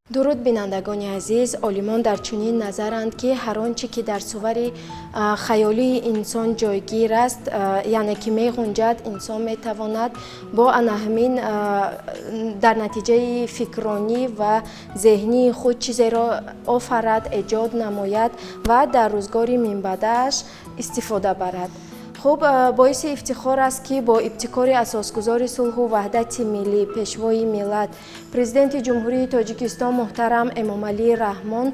Дуруд, бинандагони азиз. Олимон дар чунин назаранд, ки ҳар он чӣ ки дар сувари хаёлии инсон ҷойгир аст, яъне ки меғунҷад, инсон метавонад бо ана ҳамин дар натиҷаи фикронӣ ва зеҳнии худ чизеро офарад, эҷод намояд ва дар рӯзгори минбаъдааш истифода барад. Хуб, боиси ифтихор аст, ки бо ибтикори асосгузори сулҳу ваҳдати миллӣ, пешвои миллат, Президенти Ҷумҳурии Тоҷикистон муҳтарам Эмомалӣ Раҳмон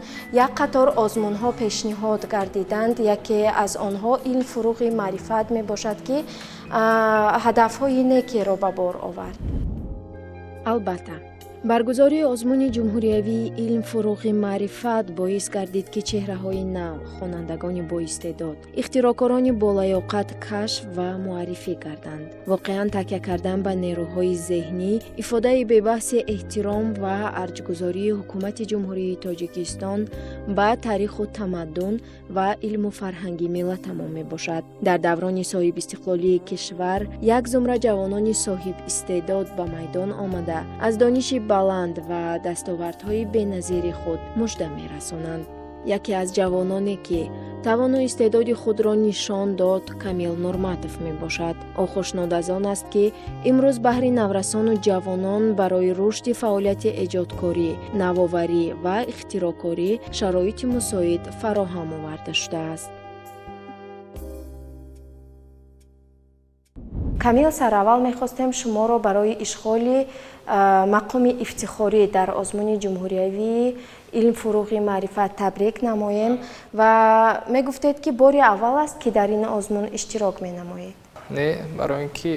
як қатор озмунҳо пешниҳод гардиданд. Яке аз онҳо илм фуруғи маърифат мебошад, ки ҳадафҳои некеро ба бор овард. Албатта, баргузории озмуни ҷумҳуриявии илм фуруғи маърифат боис гардид, ки чеҳраҳои нав, хонандагони боистеъдод, ихтироъкорони болаёқат кашф ва муаррифӣ гарданд. Воқеан, такя кардан ба нерӯҳои зеҳнӣ ифодаи бебаҳси эҳтиром ва арҷгузории Ҳукумати Ҷумҳурии Тоҷикистон ба таъриху тамаддун ва илму фарҳанги миллатамон мебошад. Дар даврони соҳибистиқлолии кишвар як зумра ҷавонони соҳибистеъдод ба майдон омада, аз дониши баланд ва дастовардҳои беназири худ мужда мерасонанд. Яке аз ҷавононе, ки тавону истеъдоди худро нишон дод, Камил Нурматов мебошад. Ӯ хушнуд аз он аст, ки имрӯз баҳри наврасону ҷавонон барои рушди фаъолияти эҷодкорӣ, навоварӣ ва ихтироъкорӣ шароити мусоид фароҳам оварда шудааст. Камил, сараввал мехостем шуморо барои ишғоли мақоми ифтихорӣ дар озмуни ҷумҳуриявии илм фуруғи маърифат табрик намоем ва мегуфтед, ки бори аввал аст, ки дар ин озмун иштирок менамоед. Не, барои ин ки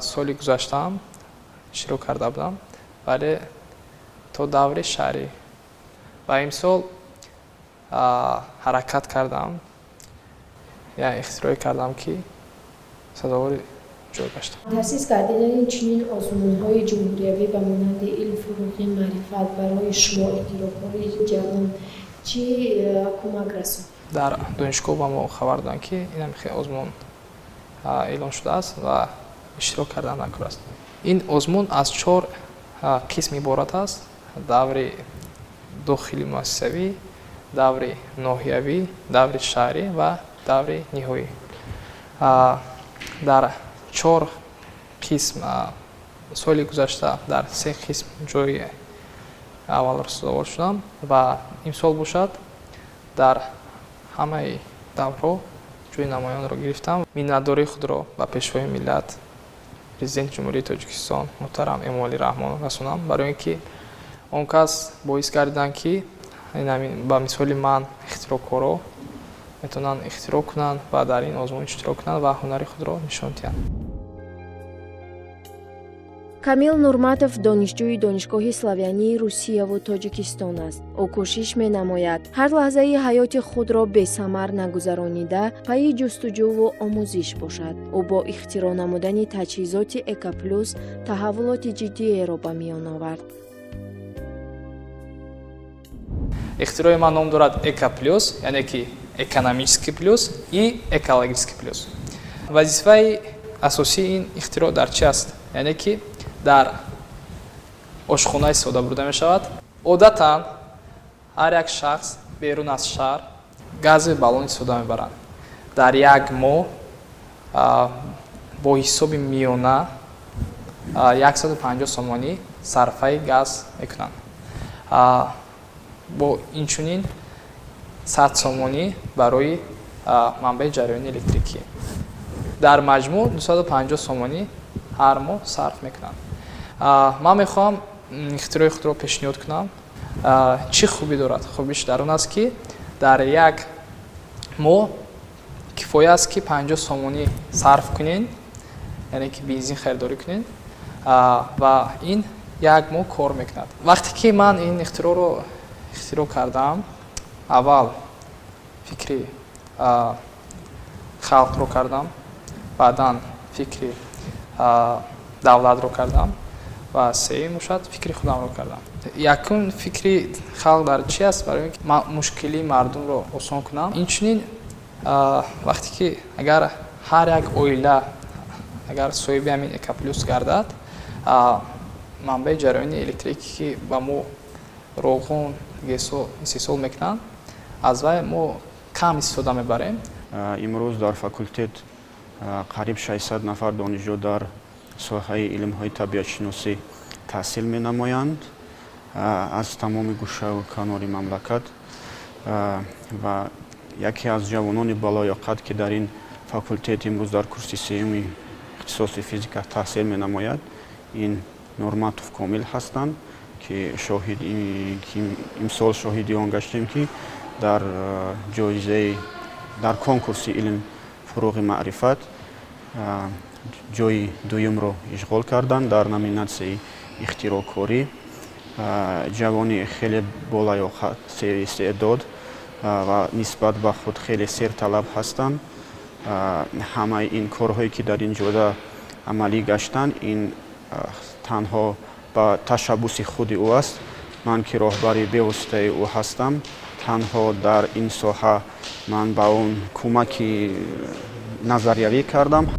соли гузаштаам иштирок карда будам, вале то даври шаҳрӣ, ва имсол ҳаракат кардам, я ихтироъе кардам, ки сазовори ҷой гаштам. Таъсис гардидани чунин озмунҳои ҷумҳуриявӣ ба монанди илм фуруғи маърифат барои шумо, ихтироъкори ҷавон, чӣ кӯмак расонд? Дар донишгоҳ ба мо хабар доданд, ки ин хел озмун эълон шудааст ва иштирок кардан накор аст. Ин озмун аз чор қисм иборат аст: даври дохили муассисавӣ, даври ноҳиявӣ, даври шаҳрӣ ва даври ниҳоӣ. Дар чор қисм соли гузашта дар се қисм ҷои аввалро сазовор шудам ва имсол бошад, дар ҳамаи даврҳо ҷои намоёнро гирифтам. Миннатдории худро ба Пешвои миллат, Президенти Ҷумҳурии Тоҷикистон муҳтарам Эмомалӣ Раҳмон расонам, барои ин ки он кас боис гардиданд, ки ба мисоли ман ихтироъкоро метавонанд ихтироъ кунанд ва дар ин озмун иштирок кунанд ва ҳунари худро нишон диҳанд. Камил Нурматов донишҷӯи Донишгоҳи славянии Русияву Тоҷикистон аст. Ӯ кӯшиш менамояд ҳар лаҳзаи ҳаёти худро бесамар нагузаронида, пайи ҷустуҷӯву омӯзиш бошад. Ӯ бо ихтироъ намудани таҷҳизоти Экоплюс таҳаввулоти ҷиддиеро ба миён овард. Ихтирои ман ном дорад Экоплюс, яъне ки экономический плюс и экологический плюс. Вазифаи асосии ин ихтироъ дар чи аст? Яъне ки дар ошхона истифода бурда мешавад. Одатан ҳар як шахс берун аз шаҳр гази баллон истифода мебаранд. Дар як моҳ бо ҳисоби миёна 150 сомонӣ сарфаи газ мекунанд, бо инчунин 100 сомонӣ барои манбаи ҷараёни электрикӣ. Дар маҷмӯъ 250 сомонӣ ҳар моҳ сарф мекунанд. Ман мехоҳам ихтирои худро пешниҳод кунам. Чӣ хубӣ дорад? Хубиш дар он аст, ки дар як моҳ кифоя аст, ки 50 сомонӣ сарф кунед, яъне ки бензин харидорӣ кунед, ва ин як моҳ кор мекунад. Вақте ки ман ин ихтироъро ихтироъ кардам, аввал фикри халқро кардам, баъдан фикри давлатро кардам ва сеюм бошад, фикри худамро кардам. Якум, фикри халқ дар чи аст? Барои ин ки ман мушкилии мардумро осон кунам. Инчунин, вақте ки агар ҳар як оила агар соҳиби ҳамин Экоплюс гардад, манбаи ҷараёни электрикӣ, ки ба мо Роғун ГЭСҳо истеҳсол мекунанд, аз вай мо кам истифода мебарем. Имрӯз дар факултет қариб 600 нафар донишҷӯ дар соҳаи илмҳои табиатшиносӣ таҳсил менамоянд аз тамоми гӯшаву канори мамлакат. Ва яке аз ҷавонони болаёқат, ки дар ин факултет имрӯз дар курси сеюми ихтисоси физика таҳсил менамояд, ин Нурматов Комил ҳастанд, ки шоҳид имсол шоҳиди он гаштем, ки дар ҷоизаи дар конкурси «Илм фурӯғи маърифат» ҷои дуюмро ишғол карданд дар номинатсияи ихтироъкорӣ. Ҷавони хеле болаёқат, истеъдод ва нисбат ба худ хеле серталаб ҳастанд. Ҳамаи ин корҳое, ки дар ин ҷода амалӣ гаштанд, ин танҳо ба ташаббуси худи ӯ аст. Ман, ки роҳбари бевоситаи ӯ ҳастам, танҳо дар ин соҳа ман ба он кӯмаки назариявӣ кардам.